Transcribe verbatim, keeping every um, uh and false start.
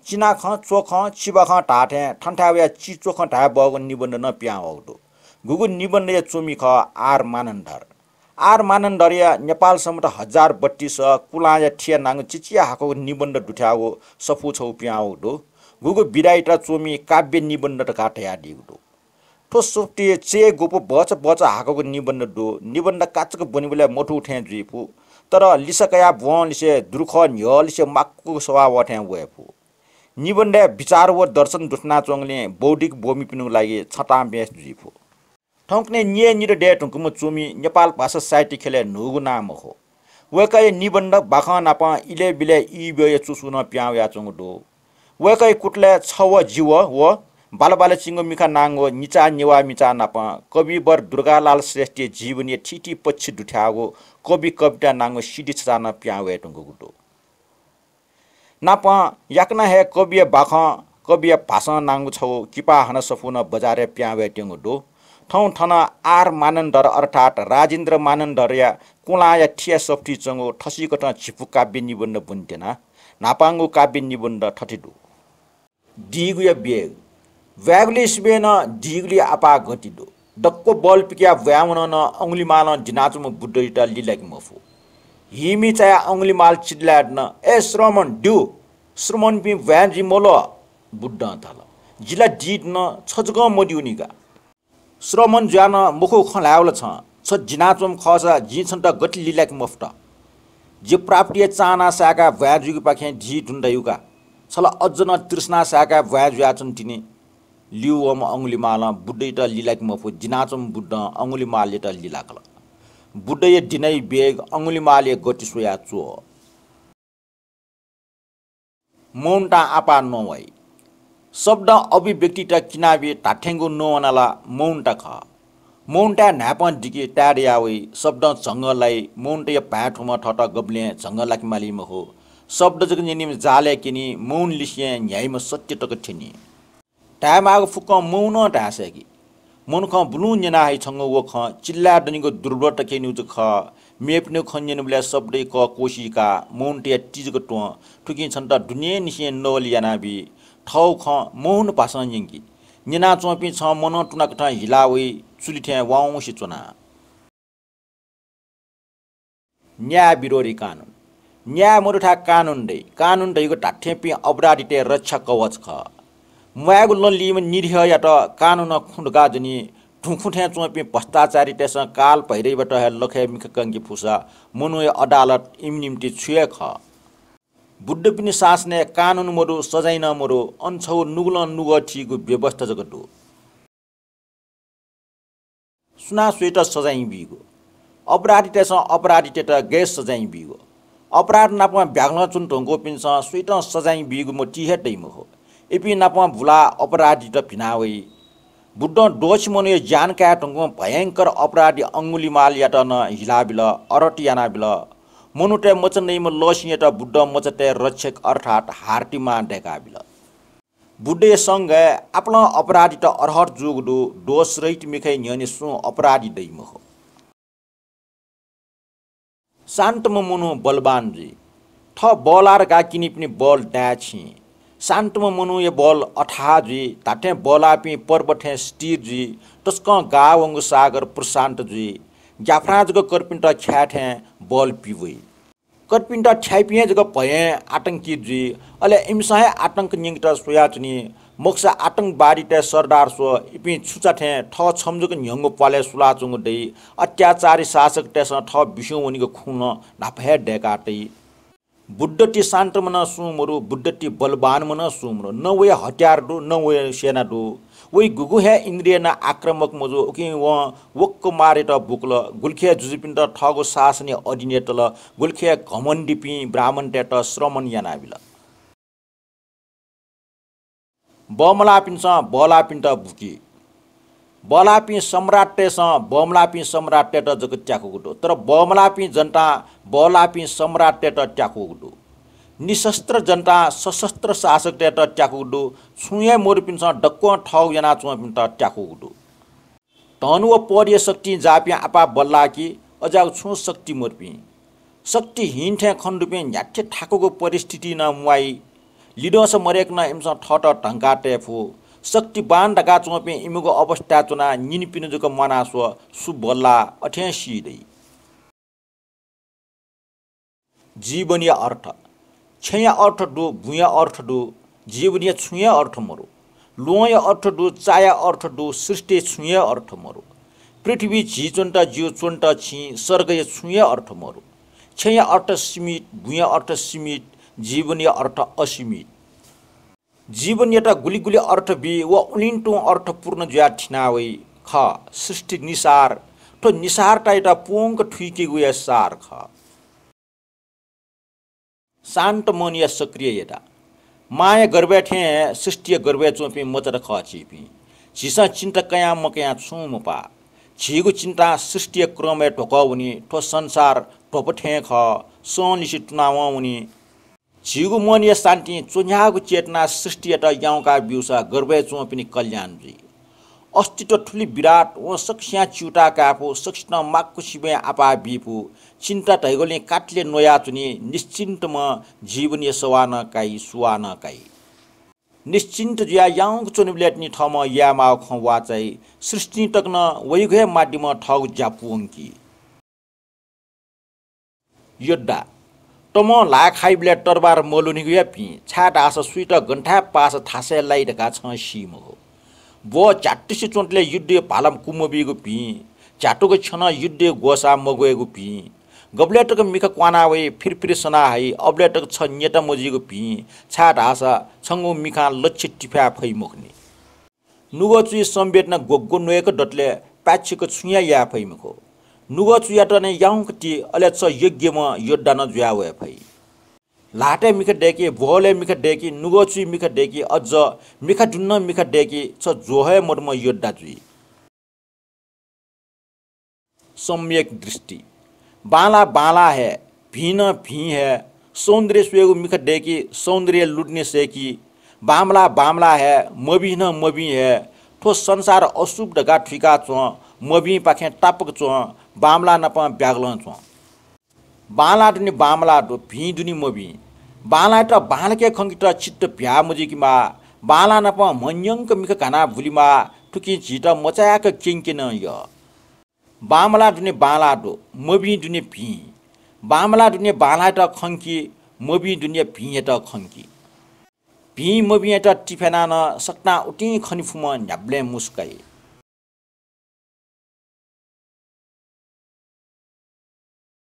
चिनाखँ, च्वखँ, चिबाखँ धाःथें थन्थाय् वयाः चिचोखँ धाये बहःगु निबन्ध नं पिहां वःगु दु। गुगु निबन्धया च्वमि खः आर मानन्धर। आर मानन्धरया नेपाल सम्बत हजार बत्तीस कुलांया थिया नांगु चिचिया हाकःगु निबन्ध दुथ्याःगु सफू छगू पिहां वःगु दु। गुगु विधायात च्वमि काव्य निबन्ध धकाः धयादीगु दु। थ्व सफुतिइ चय् ग्वपु बचा बचा हाकःगु निबन्ध दु। निबन्ध काचाक्क ब्वनीबलय् मथू थें जुइ फु, तर लिसा कयाः ब्वंलिसे दुरुखः न्ह्यःलिसे माक्व सवाः वः थें वये फु। निबन्धय् विचार व दर्शन दुथनाच्वंगुलिं बौद्धिक ब्वमिपिनिगु लागि छतां बेस जुइ फु। थौंकन्हय् न्यय् निदँ दये धुंकूम्ह च्वमि नेपाल भाषा साहित्य ख्यलय् न्हूगु नां मखु। वय्कःया निबन्ध बाखं नापं इलय् बिलय् ई ब्यःया चुसू नं पिहां वयाच्वंगु दु। वय्कःया कुतलय् छ व जि व व बालबालाचिंगु मिखा नांगु निचाः नेवाः मिचाः नापं कविवर दुर्गालाल श्रेष्ठया जीवनया थीथी पक्ष दुथ्याःगु कवि कविता नांगु सिडी छचाः नं पिहां वये धुंकूगु दु। नापं याकनं हे कविया बाखं, कविया भाषां नांगु छगू किपा हानं सफू नं बजारय् पिहां वयेत्यंगु दु। थौं थन आर मानन्धर अर्थात् राजेन्द्र मानन्धरया कुलांया थिया सफुतिइ च्वंगु थसिकथं झिपु काव्य निबन्ध ब्वनेत्यना। न्हापांगु काव्य निबन्ध थथे दु। दीगुया बेग। ब्वाय्गुलिइ सिबें नं दीगुलिइ आपाः गति दु। दक्व बल पिकयाः ब्वाँय् वनं नं अंगुलिमालं दिनाच्वंम्ह बुद्धयात लिलाके मफु। हिमि चायाः अंगुलिमाल चिल्लाय् धुन, "ए श्रमण, द्यु! श्रमणपिं ब्वाँय् जुइ मल्वः।" बुद्धं धाल, "जि ला दी धुन, छ जकं मद्यूनि का।" "श्रमण जुयाः नं मखु खँ ल्हायेवल छं। छ दिनाच्वंम्ह खःसा जिं छन्त गथे लिलाके मफुत? जि प्राप्तिया चाहना साय्काः ब्वाँय् जुइगुपाखें दी धुन धयु का। छ ला अझ नं तृष्णा साय्काः ब्वाँय् जुयाच्वन तिनि।" लिउ वःम्ह अंगुलिमालं बुद्धयात लिलाके मफु दिनाच्वंम्ह बुद्धं अंगुलिमालयात लिलाकल। बुद्धया दिनया बेग अंगुलिमालया गति स्वयाः च्वः। मौनतां आपाः नवाइ। शब्दं अभिव्यक्तित किनाबी धात्थेंगु नवाना ला मौनता खः। मौनताय् न्हाय्पं दिकि ताय् दयावइ, शब्दं झंगः लाइ, मौनताया भाय् थ्वम्ह थःत गबलें झंगः लाके माली मखु। शब्द जक न्यनीम्ह जालय् क्यनी, मौन लिसें न्ह्याइम्ह सत्य तक थ्यनी। धायेमाःगु फुक्कं मौनं धाये सय्की। मनुखं बुलुं न्यना हइ छंगु व खँ चिल्लाय् दनिगु दुर्बलता क्यनीगु जक खः। मेपिनिगु खँ न्यनेबलय् शब्दया कः क्वसिकाः मौनताया ति जक त्वँ। थुकिं छन्त दुनेंनिसें नवल यानाबी। थःगु खँ मौन भाषां न्यंकी। न्यनाच्वंपिं छं मनं तुनाकथं हिला वइ, चुलि थें वाउँसे च्वना। न्याय विरोधी कानुन। न्याय मदुथाय् कानुन दइ। कानुन धइगु धात्थेंपिं अपराधीतय् रक्षा कवच खः। म्वायेगु लँ लीम्ह निरीहयात कानुनं खुँ धकाः ज्वनी। धुँखुँ थें च्वंपिं भ्रष्टाचारीतय्सं काल भैरवयात हे लखय् मिखा कंके फुसा मनूया अदालत इमि निम्ति छु हे खः। बुद्धपिनि शासनय् कानुन मदु, सजाँय नं मदु, अन छगू नुगलं नुगः थीगु व्यवस्था जक दु। सुनां स्वयात सजाँय बीगु? अपराधीतय्सं अपराधीतय्त गय् सजाँय बीगु? अपराध नाप ब्यागलं च्वने धुंकूपिन्सं स्वयातं सजाँय बीगु मतिइ हे दइ मखु। इपिं नाप बुलाः अपराधीत भिना वइ। बुद्धं द्वःछि मनूया ज्यान काये धुंकूम्ह भयंकर अपराधी अंगुलिमालयात नं हिलाबिल, अरहत यानाबिल। मनूतय् मचा नइम्ह लःसिंयात बुद्धं मचातय् रक्षक अर्थात् हार्तिमां दय्काबिल। बुद्धया संघय् आपालं अपराधीत अरहत जूगु दु, दोषरहित मिखाया न्ह्यःने सुं अपराधी दइ मखु। शान्तम्ह मनू बलवान जुइ। थः बल्लाः धकाः क्यनीपिनि बल दाय् छिं। शान्तम्ह मनूया बल अथाः जुइ, धात्थें बल्लाःपिं पर्वत थें स्थिर जुइ, तसकं गाः वंगु सागर प्रशान्त जुइ। ग्याफ्रां जक कर्पिन्त ख्याये थें बल पिवइ। कर्पिन्त थ्याइपिं हे जक भयं आतंकी जुइ, अले इमिसं हे आतंक न्यंकेत स्वयाच्वनी। मखुसा आतंकवादीतय् सरदार स्व, इपिं छुचा थें थः छम्ह जक न्ह्यंगु प्वालय् सुलाच्वंगु दइ। अत्याचारी शासकतय्सं थः बिस्युं वनीगु खुँ नं न्हापा हे दय्का तइ। बुद्धति शान्तम्ह नं सुं मदु, बुद्धति बलवानम्ह नं सुं मदु। न वया हतियार दु, न वया सेना दु। वइ गुगुं हे इन्द्रिय नं आक्रामक मजू। उकिं वं वक्व मारयात बुकल। गुलिखे जुजुपिन्त थःगु शासनया अधीनय् तल। गुलिखे घमण्डीपिं ब्राह्मणतय्त श्रमण यानाबिल। बमलाःपिन्सं बल्लाःपिन्त बुकी। बल्लाःपिं सम्राटतय्सं बमलाःपिं सम्राटतय्त जक त्याकूगु दु, तर बमलाःपिं जनतां बल्लाःपिं सम्राटतय्त त्याकूगु दु। निशस्त्र जनतां सशस्त्र शासकतय्त त्याकूगु दु। छुं हे मदुपिन्सं दक्वं थःगु यानाच्वंपिन्त त्याकूगु दु। धन व पदया शक्तिं जाःपिं आपाः बल्लाः कि, अज्याःगु छुं शक्ति मदुपिं। शक्तिहीन थें खनेदुपिं न्ह्याथे थाकुगु परिस्थितिइ नं म्वाइ। लिदँस मदय्कनं इमिसं थःत धंका तये फु। शक्तिवान धकाः च्वंपिं इमिगु अवस्थाय् च्वनाः निनिपिनि जक म्वाना स्व, सु बल्ला अथें सी दइ। जीवनया अर्थ। छेँया अर्थ दु, बुँया अर्थ दु, जीवनया छुँया अर्थ मरु। ल्वहंया अर्थ दु, चाया अर्थ दु, सृष्टिया छुँया अर्थ मरु। पृथ्वी झी च्वनेत, ज्यू च्वनेत छिं, सर्गया छुँया अर्थ मरु। छेँया अर्थ सीमित, बुँया अर्थ सीमित, जीवनया अर्थ असीमित। जीवनयात गुलि गुलि अर्थ बी, व उलिं तुं अर्थपूर्ण जुयाः थिना वइ। खः, सृष्टि निसार, थ्व निसारतायात पूवंक थुइकेगु हे सार खः। शान्त मनया सक्रियता। मांया गर्भय् थें हे सृष्टिया गर्भय् च्वंपिं मचात खः झीपिं। झीसं चिन्ता कयां मकयां छुं मपाः। झीगु चिन्तां सृष्टिया क्रमय् ध्वकः वनी। थ्व संसार ध्वप थें खः, संलिसे तुनावं वनी। झीगु मनया शान्तिं च्वन्ह्याःगु चेतना सृष्टियात याउँका ब्यूसा गर्भय् च्वंपिनि कल्याण जुइ। अस्तित्व थुलि विराट, वं सकसियां च्यूताः काये फु, सकसितं माक्वसिबें आपाः बी फु। चिन्ता धइगुलिं कातले न्वयाच्वनी, निश्चिन्तम्ह जीवनया सवाः नं काइ, सुवाः नं काइ। निश्चिन्त जुयाः याउँक च्वनेबलय् तिनि थःम्हं यायेमाःगु खँ वाचाइ। सृष्टिं तक नं वइगु हे माध्यमं थःगु ज्या पूवंकी। योद्धा। तमं ल्हाः खाइबलय् तरबार मल्हुनेगु हे भिं, छाय्धाःसा सुइत गन थाय् पासा थासय् लाइ धकाः छं सी मखु। ब्वः झ्यातुसे च्वंतले युद्धया भाला कुमबीगु भिं, झ्यातुक छ्यनं युद्धया ग्वसाः मग्वयेगु भिं। गबलय् तक मिखा क्वाना वइ, फिरफिर सना हइ, अबलय् तक छ न्यता मजुइगु भिं, छाय्धाःसा छंगु मिखां लक्ष्य तिफाये फइ मखुनि। नुगः चुइ संवेदना ग्वग्व न्वय्क दतले पाक्षिक छुं हे याये फइ मखु। नुगः चुयात नं याउँक ति, अले छ योग्यम्ह योद्धा नं जुया वये फइ। ल्हातय् मिखा दय्कि, ब्वहलय् मिखा दय्कि, नुगः चुइ मिखा दय्कि, अझ मिखा दुने नं मिखा दय्कि, छ ज्वः हे मदुम्ह योद्धा जुइ। सम्यक दृष्टि। बांलाः बांलाः हे, भिं नं भिं हे, सौन्दर्य स्वयेगु मिखा दय्कि, सौन्दर्य लुधने सय्कि। बांमलाः बांमलाः हे, मभिं नं मभिं हे। थ्व संसार अशुभ धकाः थुइका च्वँ, मभिंपाखें तापाक च्वँ, बांमलाः नाप ब्यागलं च्वँ। बांलाः दुने बांमलाः दु, भिं दुने मभिं। बांलाःयात बांलाक हे खंकेत चित्त भ्याः मजुइके माः। बांलाः नाप म्हन्यंक मिखा घानाः बुले माः। थुकिं झीत मचायाक क्यंके नं यः। बांमलाः दुने बांलाः दु, मभिं दुने भिं। बांमलाः दुने बांलाःयात खंकि, मभिं दुने भिंयात खंकि। भिं मभिंयात तिफ्यानाः नं सकतां उतिं खने फुम्ह न्ह्याबलें मुसुकाइ।